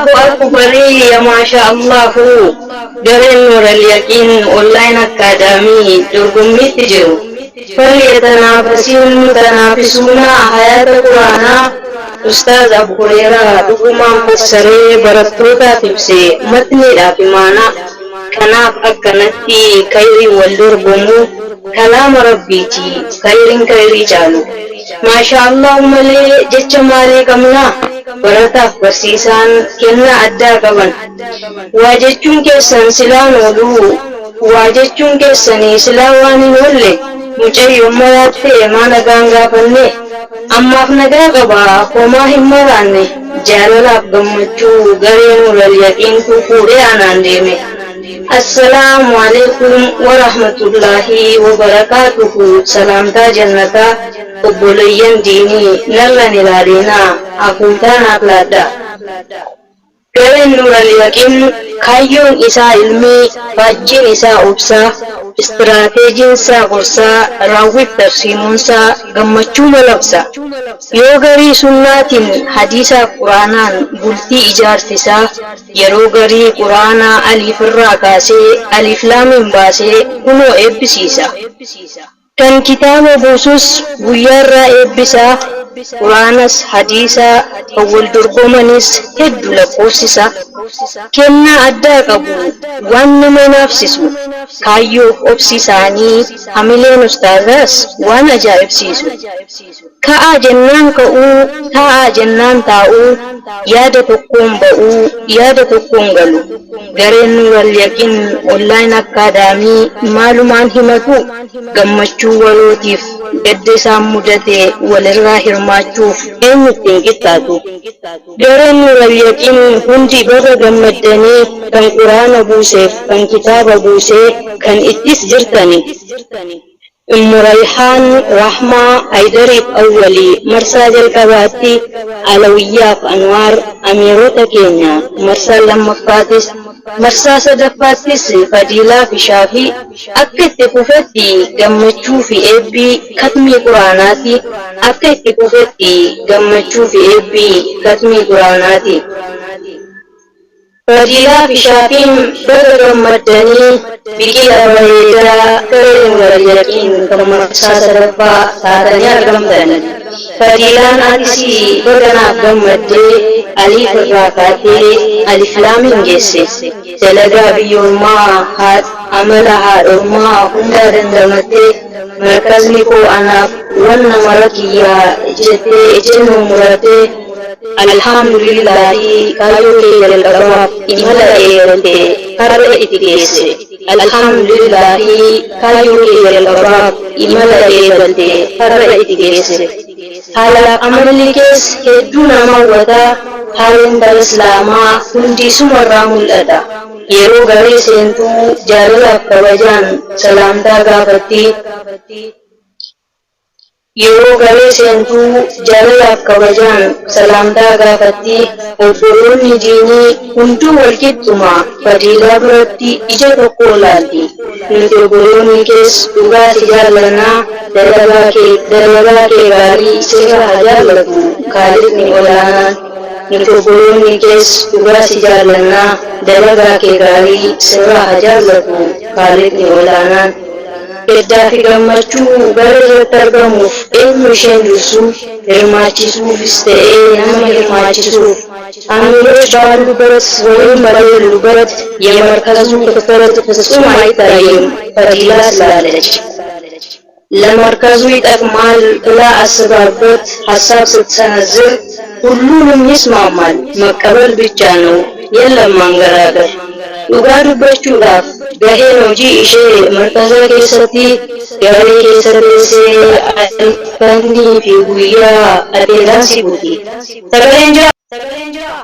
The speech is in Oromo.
Allahu akbarii ya maasha Allahu gareen Nuural Yaqiin Online Academy dorgommiitti jiru. Falyatanaafasil mutanaafisuuna hayaata Quraanaa Ustaaz Abu Hureeraa dhugumaan fassaree barattootaaf ibse matniidhaaf imaanaa. Kanaaf akkanatti kayriin wal dorgomu kalaama Rabbiiti kayriin kayrii caalu. Maashaa Allaahu malee jecha maalii qabnaa? Barataaf barsiisaan kennaa addaa qaban. Waa jechuun keessan silaan ooluu Waa jechuun keessanii silaa waan hin oolle Mucayyoon maraattee maa nagaan gaafanne? Ammaaf nagaa qaba homaa hin maraanne Jaalalaaf gammachuu garee Nuural Yaqiintu fuudhee anaan deeme. Assalaamu Aleeykum Warahmatullaahi Wabarakaatuhu Salaamtaa Jannataa Obboleeyyan Diinii Narra hin ilaalinaa Hafuutaa naaf laadhaa. Gareen Nuural Yaqiin kaayyoon isaa ilmii, faajjiin isaa obsa, istiraateejiinsaa gorsa, raawwiif tarsiimoonsaa gammachuuma labsa. Yoo garii sunnaatiin hadiisaaf qur'aanaan bultii ijaarsisa, yeroo garii qur'aana aliifirraa kaasee aliif laamiin baasee kunoo eebbisiisa. Kan kitaaba buusus guyyaarraa eebbisa, Qur'aanas hadiisa kan wal dorgomanis heddu lakkoofsisa. Kennaa addaa qabu waan nama hinaafsisu, kaayyoof obsi isaanii hamileen ustaazaas waan ajaa'ibsiisu. Ka'aa jennaan ka'uu, taa'aa jennaan taa'uu, yaada tokkoon ba'uu, yaada tokkoon galu. Gareen Nuural Yaqiin Online Academy maalumaan himatu? Gammachuu walootiif gadda isaan mudate walirraa hirmaachuuf eenyutti hin qixxaatu? Gareen Nuural Yaqiin hundi baga gammaddanii kan Qur'aana buuseef kan kitaaba buusee kan ittis jirtani. Ummu Rayhaan, Rahmaa, Haydariif Awwali marsaa jalqabaatti, Alawiyyaaf Anwaar, Amiirota keenya marsaa lammaffaatis, marsaa sadaffaattis Fadiilaa fi Shaafii akka itti fufetti gammachuu fi eebbi katmii Qur'aanaati akka itti fufetti gammachuu fi eebbi katmii Qur'aanaati. Fadiilaa fi Shaafiin baga gammaddanii biqila bareedaa garee Nuural Yaqiin kan marsaa sadaffaa taatanii argamtani. Fadiilaan atisi baga naaf gammaddee aliif irraa kaatee alif laamiin geesse. Dalagaa biyya ormaa amala haadha ormaa hundaa dandamattee markazni koo anaaf wanna mara kiyya jettee ejjennoo murattee Alhamdulillaahi kaayyoo kee jalqabaaf imala eegalte har'a itti geesse. Alhamdulillaahi kaayyoo kee jalqabaaf imala eegalte har'a itti geesse. Haalaaf amalli kees hedduu nama hawwata, haala intala Islaamaa hundi sumarraa mul'ata. Yeroo garee seentu jaalalaaf kabajaan salaamtaa gaafatti. Yeroo garee seentu jaalalaaf kabajaan salaamtaa gaafatti. Obboloonni diinii hunduu wal qixxuma fadiilaa biratti ija tokkoon laalti. Nuti obboloonni kees dhugaa si jaallanna dalagaa kee dalagaa kee gaarii sirra haa jaallatu kaaliqni olaanaan. Nuti obboloonni kees dhugaa si jaallanna dalagaa kee gaarii sirraa haa jaallatu kaaliqni olaanaan. Gaddaa fi gammachuu gara irratti argamuuf eenyu isheen dursu hirmaachisuufis ta'ee nama hirmaachisuuf አሚሮች ባሉበት ወይም በሌሉበት የመርከዙ ክፍተት ፍጹም አይታይም ፈዲላ ስላለች። ለመርከዙ ይጠቅማል ብላ አስባበት ሀሳብ ስትሰነዝር ሁሉንም ይስማማል። መቀበል ብቻ ነው፣ የለም ማንገራገር። Dhugaa dubbachuudhaaf gaheen hojii ishee markaza keessatti garee keessa teessee halkanii fi guyyaa attendance guuti. Sagaleen jiraa?